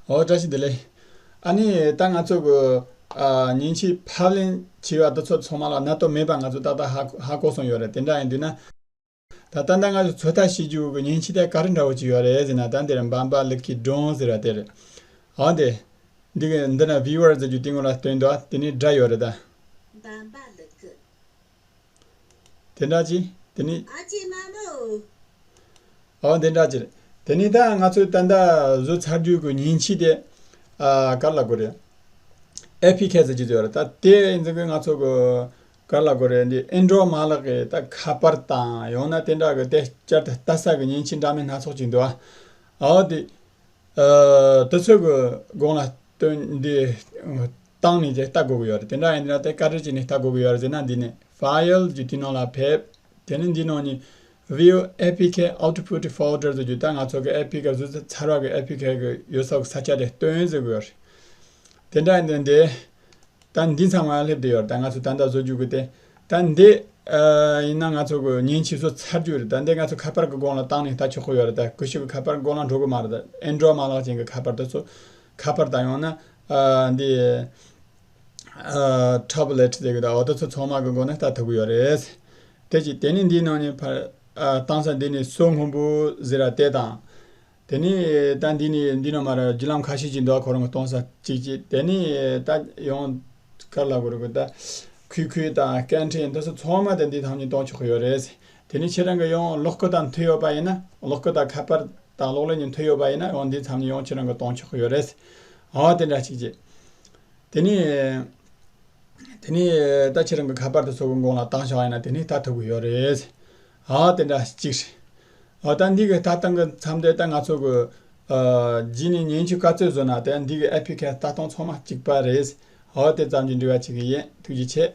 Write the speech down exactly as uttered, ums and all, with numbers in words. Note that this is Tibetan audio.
ཨོ་བཀྲ་ཤིས་བདེ་ལེགས། ཨ་ནི་ད་ང་ཚོ་གི་ཨ་མཉེན་ཆས་ཕབ་ལེན་བྱས་པ་དེ་ཚོ་ཚང་མ་ལ་གནད་དོན་མེད་པ་ང་ཚོ་ཏག་ཏག་ཧ་ཧ་གོ་སོང་ཡོད་རེད། དེ་འདྲ་ཡིན་དུས་ན། ད་ད་ལྟ་ང་ཚོ་ཚོད་ལྟ་བྱེད་རྒྱུ་གི་མཉེན་ཆས་དེ་ག་རེ་འདྲ་བོ་ཅིག་ཡོད་རེད་ཟེར་ན། ད་འདིར་འབའ་འབའ་ལི་ཁི་ཌོན་ཟེར་བ་དེ་རེད། འོ་འདི། འདི་གི་འདི་ན་ཝི་ཝར་ཟེར་རྒྱུ་དེ་སྔོན་ལ་སྟོན་འདུག་དེ་ནི་སྒྲ་ཡོད་རེད་ད། འབའ་འབའ་ལི་ཁི། དེ་འདྲ་ཅི། དེ་ནི། ཨ་ཅེ་མ་མོ། ཨོ་དེ་འདྲ་ཅི་རེད། དེ་ནི་ད་ང་ཚོས་ད་ལྟ་བཟོས་ཚར་རྒྱུ་གི་མཉེན་ཆས་དེ། ཨ་ག་རེ་ལབ་དགོས་རེད། ཨེ་ཕི་ཁེ་ཟེར་རྒྱུ་དེ་ཡོད་རེད། ད་དེ་ཡིན་ཙང་གི་ང་ཚོ་གི་ག་རེ་ལབ་དགོས་རེད། འདི་ཨེན་ཌོ་མ་ལག་གི་ད་ཁ་པར་དང་ཡང་ན་དེ་འདྲ་གི་དེ་བསྐྱར་དུ་ལྟ་ས་གི་མཉེན་ཆས་འདྲ་མིན་སྣ་ཚོགས་ཅིག་འདུག་ཨ། ཨོ་དེ། ཨ། དེ་ཚོ་གི་སྒང་ལ་སྟོན་འདི་བཏང་ནས་དེ་ལྟ་དགོས་ཀྱི་ཡོད་རེད། དེ་འདྲ་ཡིན་ན་དེ་ག་འདྲ་བྱས་ནས་ལྟ་དགོས་ཀྱི་ཡོད་རེད་ཟེར་ན། འདི་ནས་ཕའིལ་གྱི་དེ་ནང་ལ་ཕེབས། དེ་ནས་འདི་ནང་ནས་View A P K Output Folder ཟེར་རྒྱུ། ད་ང་ཚོ་གི་ཨེ་ཕི་ཁེ་བཟོས་ཚར་བ་གི་ཨེ་ཕི་ཁེ་གི་ཡོད་ས་གི་ས་ཆ་དེ་སྟོན་ཟེར་གྱི་ཡོད་རེད། དེ་འདྲ་ཡིན་དུས་འདི། ད་འདི་ཚང་མ་སླེབས་བསྡད་ཡོད་རེད། ད་ང་ཚོ་ད་ལྟ་བཟོ་རྒྱུ་གི་དེ། ད་འདི། ཨ། ཡིན་ན་ང་ཚོ་གི་མཉེན་ཆས་བཟོས་ཚར་རྒྱུ་རེད། ད་འདི་ང་ཚོ་ཁ་པར་གི་སྒང་ལ་བཏང་ནས་ལྟ་ཆོག་གི་ཡོད་རེད། ད་ཀུ་ཤུ་གི་ཁ་པར་སྒང་ལ་འགྲོ་གི་མ་རེད། ད་ཨེན་ཌོ་མ་ལག་ཅན་གི་ཁ་པར་དེ་ཚོ། ཁ་པར་དང་ཡང་ན། ཨ། འདི། ཨ། ཊེབ་ལེཊ་ཟེར་གི་ད། འོ་དེ་ཚོ་ཚང་མ་གི་སྒང་ནས་ལྟ་ཐུབ་གི་ཡོད་རེད། དེ་གཅིག་དེ་ནས་འདིའི་ནང་ནས་ཕར། ཨ། བཏང་ས་འདི་ནས་སོ་སྔོན་པོ་ཟེར་ར་དེ་དང་། དེ་ནས་ད་འདི་ནས་འདི་ནང་མར་བརྒྱུད་ལམ་ཁ་ཤས་ཅིག་འདུག་ཁོ་རང་གི་གཏོང་ས་གཅིག་གཅིག་དེ་ནས་ད་ཡང་ག་རེ་ལབ་དགོས་རེད། ད་ཁུལ་ཁུལ་དང་སྐད་འཕྲིན་འདི་ཚོ་ཚང་མ་ད་འདི་ཐམས་ཅད་གཏོང་ཆོག་གི་ཡོད་རེད། དེ་ནས་ཁྱེད་རང་གི་ཡང་གློག་སྐུད་དང་མཐུན་ཡོད་པ་ཡིན་ན། གློག་སྐུད་དང་ཁ་པར་དང་གློག་ཀླད་གཉིས་མཐུན་ཡོད་པ་ཡིན་ན་ཡང་འདི་ཐམས་ཅད་ཡང་ཁྱེད་རང་གི་གཏོང་ཆོག་གི་ཡོད་རེད། འོ་དེ་འདྲ་གཅིག་གཅིག་དེ་ནས། དེ་ནས་ད་ཁྱེད་རང་གི་ཁ་པར་དེ་ཚོ་གི་སྒང་ལ་བཏང་བཞག་ཡིན་ན་དེ་ནས་ལྟ་ཐུབ་ཀྱི་ཡོད་རེད། ཨ། དེ་འདྲ་གཅིག་རེད། ཨ། ད་འདི་གི་ལྟ་སྟངས་གི་མཚམས་དེ་ད་ང་ཚོ་གི། ཨ། རྗེས་ནས་མཉེན་ཆས་ག་ཚོད་བཟོ་ན་དེ་འདི་གི་ཨེ་ཕི་ཁེ་ལྟ་སྟངས་ཚང་མ་གཅིག་པ་རེད། ཨ། དེ་ཙམ་གྱིས་འགྲིག་པ་བྱེད་ཀྱི་ཡིན། ཐུགས་རྗེ་ཆེ།